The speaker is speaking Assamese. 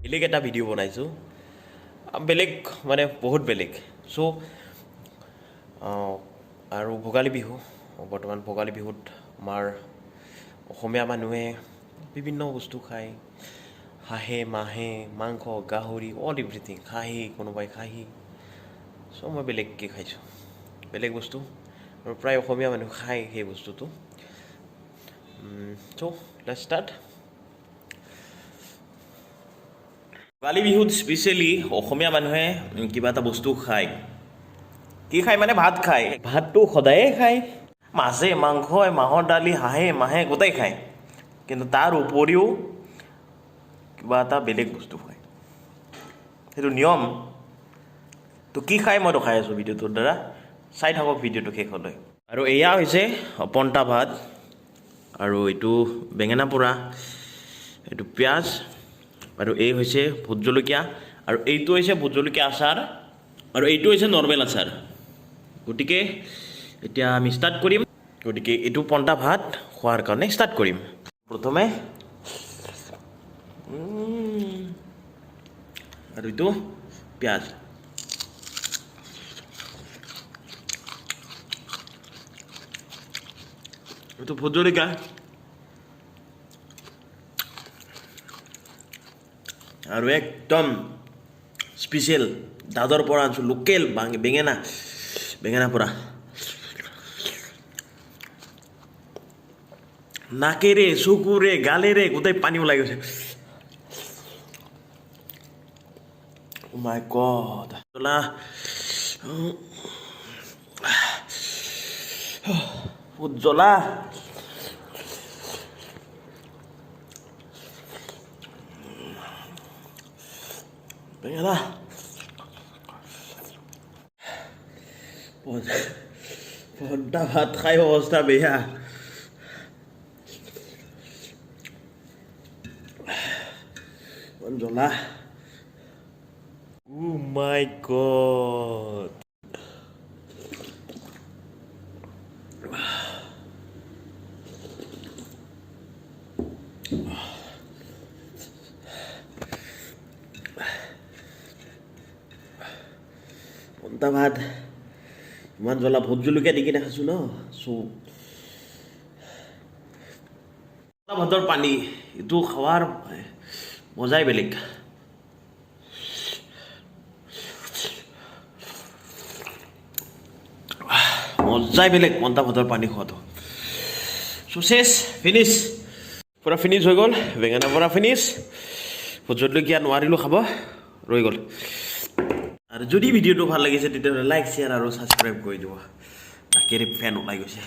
বেলেগ এটা ভিডিঅ' বনাইছোঁ, বেলেগ মানে বহুত বেলেগ। চ' আৰু ভোগালী বিহু, বৰ্তমান ভোগালী বিহুত আমাৰ অসমীয়া মানুহে বিভিন্ন বস্তু খায়, হাঁহে মাহে মাংস গাহৰি অল এভৰিথিং, খাহী, কোনোবাই খাহী। চ' মই বেলেগকৈ খাইছোঁ, বেলেগ বস্তু, আৰু প্ৰায় অসমীয়া মানুহ খায় সেই বস্তুটো। চ' let's start. Bhogali বিহুত স্পেচিয়েলি অসমীয়া মানুহে কিবা এটা বস্তু খায়। কি খায় মানে ভাত খায়। ভাতটো সদায়ে খায়, মাছে মাংসই মাহৰ দালি হাঁহে মাহে গোটেই খায়, কিন্তু তাৰ উপৰিও কিবা এটা বেলেগ বস্তু খায়, সেইটো নিয়ম। তো কি খায় মই দেখাই আছোঁ ভিডিঅ'টোৰ দ্বাৰা, চাই থাকক ভিডিঅ'টো শেষলৈ। আৰু এয়া হৈছে পন্তা ভাত, আৰু এইটো বেঙেনা পোৰা, এইটো পিঁয়াজ, আৰু এই হৈছে ভোট জলকীয়া, আৰু এইটো হৈছে ভোট জলকীয়া আচাৰ, আৰু এইটো হৈছে নৰ্মেল আচাৰ। গতিকে এতিয়া আমি ষ্টাৰ্ট কৰিম। গতিকে এইটো পন্তা ভাত খোৱাৰ কাৰণে ষ্টাৰ্ট কৰিম। প্ৰথমে আৰু এইটো পিঁয়াজ। এইটো ভোট জলকীয়া। আৰু একদম স্পেচিয়েল দাদৰ পৰা আনিছোঁ, লোকেল বেঙেনা, বেঙেনা পোৰা। নাকেৰে চকুৰে গালেৰে গোটেই পানী ওলাই গৈছে। মাই গড, জ্বলা, বহুত জ্বলা। বেঙেনা পন্তা ভাত খাই অৱস্থা বেয়া। ইমান জ্বলা। মাই গড, পন্তা ভাত ইমান জ্বলা, ভোট জলকীয়া দি কিনে খাইছোঁ ন। চ' ভাতৰ পানী এইটো খোৱাৰ মজাই বেলেগ, মজাই বেলেগ পন্তা ভাতৰ পানী খোৱাটো। চ' চেচ, ফিনিছ, পূৰা ফিনিছ হৈ গ'ল। বেঙেনা পোৰা ফিনিছ, ভোট জলকীয়া নোৱাৰিলোঁ খাব, ৰৈ গ'ল। আৰু যদি ভিডিঅ'টো ভাল লাগিছে তেতিয়াহ'লে লাইক, শ্বেয়াৰ আৰু ছাবস্ক্ৰাইব কৰি দিব। নাকেৰে ফেন ওলাই গৈছে।